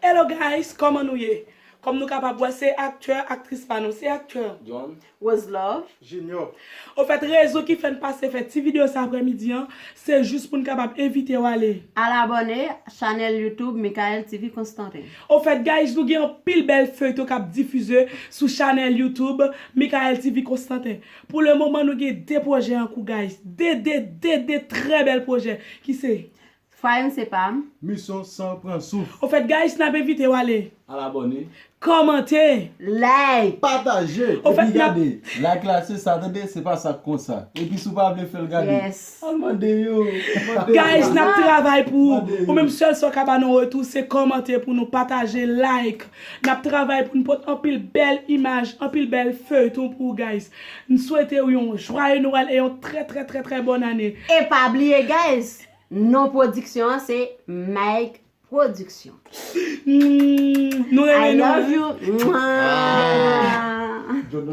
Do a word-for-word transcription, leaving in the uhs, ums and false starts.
Hello guys, kòman nou ye? Kòm nou kapab wè, se aktè, aktris pa nou, se aktè. John. Rose Love. Junior. Ofèt, rezon ki fè n pase fè ti videyo sa aprèmidi an, se jis pou n kapab envite w ale. Al abòne chanèl YouTube Michael T V Constantin. Ofèt, guys, nou gen anpil bèl feyton k ap difize sou chanèl YouTube Michael T V Constantin. Pou le moman, nou gen de pwojè an kou, guys. De, de, de, de trè bèl pwojè ki se Fwa yon se pa m. Misyon san pran souf. Ofèt, guys, n ap envite w ale. Al abòne. Kòmante. Like. Pataje. Ofèt, Epi n ap gade, like la se sa, tande, se pa sa k konsa. Epi si w pa vle fè l gade. Yes. Al mande yo. Mande yo. Guys, n ap travay pou ou. Mande yo. Ou menm sèl sa w ka ba nou retou, se kòmante pou nou, pataje, like. N ap travay pou n pote anpil bèl imaj, anpil bèl feyton pou ou, guys. N swete w yon joyeux Noël e yon trè, trè, trè, trè bòn ane. E pa bliye, guys, non pwodiksyon an se Mike Production. Mm, nou I renmen nou. Love you. Mwah. John,